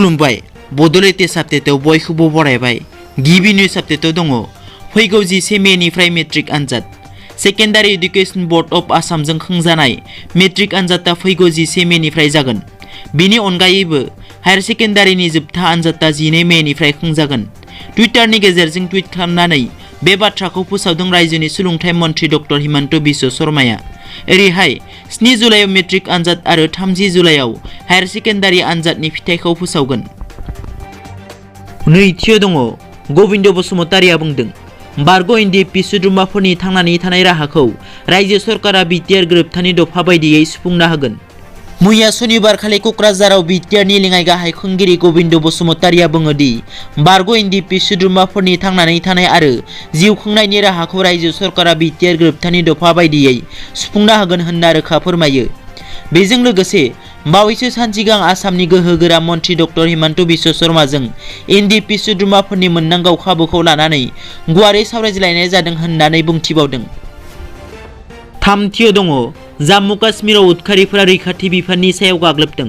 खुलुमबाय बड'लेण्ड साबजेक्टआव बयखौबो बरायबाय। गिबि निउज साबजेक्टआव दङ फैगौ 11 मेनिफ्राय मेट्रिक आनजाद। सेकेन्डारि एडुकेशन बोर्ड अफ आसामजों खुंजानाय मेट्रिक आनजादा फैगौ 11 मेनिफ्राय जागोन। बिनि अनगायैबो हायर सेकेन्डारिनि जोबथा आनजादा 12 मेनिफ्राय खुंजागोन। टुइटारनि गेजेरजों टुइट खालामनानै बे बाथ्राखौ फोसावदों रायजोनि सोलोंथाइ मन्थ्रि डक्टर हिमन्त बिश्व शर्माया। ओरैहाय 7 जुलाइआव मेट्रिक आनजाद आरो 30 जुलाइआव हायर सेकेन्डारि आनजादनि फिथाइखौ फोसावगोन। नैथियाव दङ गबिन्द बसुमतारिया बुंदों बारग' एनडिएफबि सोद्रोमाफोरनि थांनानै थानाय राहाखौ रायजो सरकारा बिटिआर गोरोबथानि दफा बायदियै सुफुंना होगोन। मैया सनिबारखालि क'क्राझाराव बिटिआरनि लेङाइ गाहाय खुंगिरि गबिन्द बसुमतारिया बुङो दि बारग' एनडिएफबि सोद्रोमाफोरनि थांनानै थानाय आरो जिउ खुंनायनि राहाखौ रायजो सरकारा बिटिआर गोरोबथानि दफा बायदियै सुफुंना होगोन होनना रोखा फोरमायो। बेजों लोगोसे बावैसो सान सिगां आसामनि गोहोगोरा मन्थ्रि डक्टर हिमन्त बिश्व शर्माजों एनडिएफबि सोद्रोमाफोरनि मोननांगौ खाबुखौ लानानै गुवारै सावरायज्लायनाय जादों होननानै बुंथिबावदों। थामथियाव दङ जम्मु काश्मीराव उदखारिफोरा रैखाथि बिफाननि सायाव गाग्लोबदों।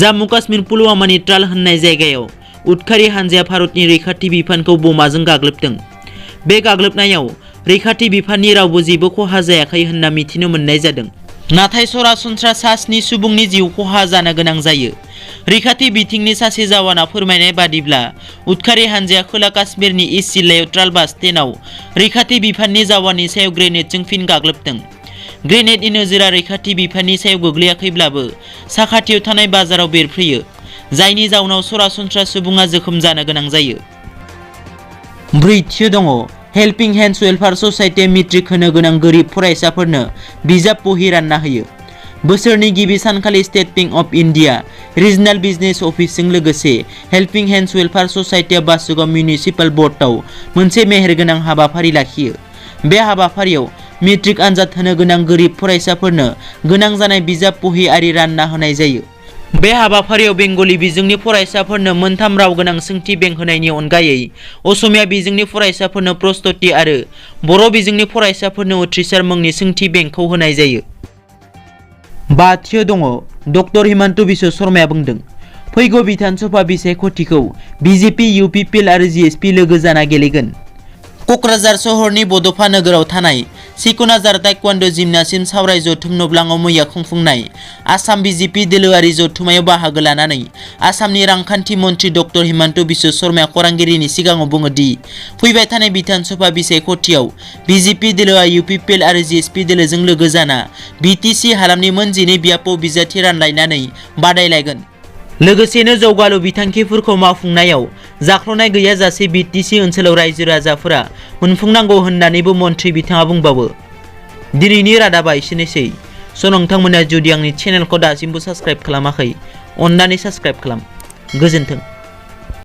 जम्मु काश्मीर पुलवामानि ट्राल होननाय जायगायाव उदखारि हानजाया भारतनि रैखाथि बिफानखौ बमाजों गाग्लोबदों। बे गाग्लोबनायाव रैखाथि बिफाननि रावबो जेबो खहा जायाखै होनना मिथिनो मोननाय जादों। नाथाय सरासनस्रा सा 7 सुबुंनि जिउ खहा जानो गोनां जायो। रैखाथि बिथिंनि सासे जवाना फोरमायनाय बादिब्ला उदखारि हानजाया खोला काश्मीरनि इस्ट जिल्लायाव ट्राल बास स्टेन्डआव रैखाथि बिफाननि जवाननि सायाव ग्रेनेडजों फिन गाग्लोबदों। ग्रेनेडनि नोजोरा रैखाथि बिफाननि सायाव गोग्लैयाखैब्लाबो साखाथियाव थानाय बाजाराव बेरफ्रोयो, जायनि जाउनाव सरासनस्रा सुबुङा जोखोम जानो गोनां जायो। ब्रैथियाव दङ हेल्पिं हेन्ड्स वेलफेयार ससाइटिया मेट्रिक होनो गोनां गोरिब फरायसाफोरनो बिजाब बहि रानना होयो। बोसोरनि गिबि सानखालि State Bank of India regional business अफिसजों लोगोसे हेल्पिं हेन्ड्स वेलफेयार ससाइटिया बासुगाव मिउनिसिपाल बर्डआव मोनसे मेहेरगोनां हाबाफारि लाखियो। बे हाबाफारियाव मेट्रिक आनजाद होनो गोनां गोरिब फरायसाफोरनो गोनां जानाय बिजाब बहि आरि रानना होनाय जायो। बे हाबाफारियाव बेंगलि बिजोंनि फरायसाफोरनो मोनथाम राव गोनां सोंथि बेंक होनायनि अनगायै असमिया बिजोंनि फरायसाफोरनो प्रस्तुति आरो बर' बिजोंनि फरायसाफोरनो उथ्रिसार मुंनि सोंथि बेंकखौ होनाय जायो। बाथियाव दङ डक्टर हिमन्त बिश्व शर्माया बुंदों फैगौ बिधान सभा बिसायख'थिखौ बिजेपि इउपिपिएल आरो जिएसपि लोगो जाना गेलेगोन। क'क्राझार सहरनि बड'फा नोगोराव थानाय सिक'नाझार ताइक्वान्ड' जिमनासिम सावराय जथुम नब्लाङाव मैया खुंफुंनाय आसाम बिजेपि दोलोआरि जथुमायाव बाहागो लानानै आसामनि रांखान्थि मन्थ्रि डक्टर हिमन्त बिश्व शर्माया खौरांगिरिनि सिगाङाव बुङो दि फैबाय थानाय बिधान सभा बिसायख'थियाव बिजेपि दोलोआ इउपिपिएल आरो जिएसपि दोलोजों लोगो जाना बिटिसि हालामनि मोन 12 बियाबाव बिजाथि रानलायनानै बादायलायगोन। लोगोसेनो जौगालु बिथांखिफोरखौ मावफुंनायाव जाख्ल'नाय गैयाजासे बिटिसि ओनसोलाव रायजो राजाफोरा मोनफुंनांगौ होननानैबो मन्थ्रि बिथाङा बुंबावो। दिनैनि रादाबा एसेनोसै। नोंथांमोना जुदि आंनि चेनेलखौ दासिमबो साबस्क्राइब खालामाखै अन्नानै साबस्क्राइब खालाम। गोजोन्थों।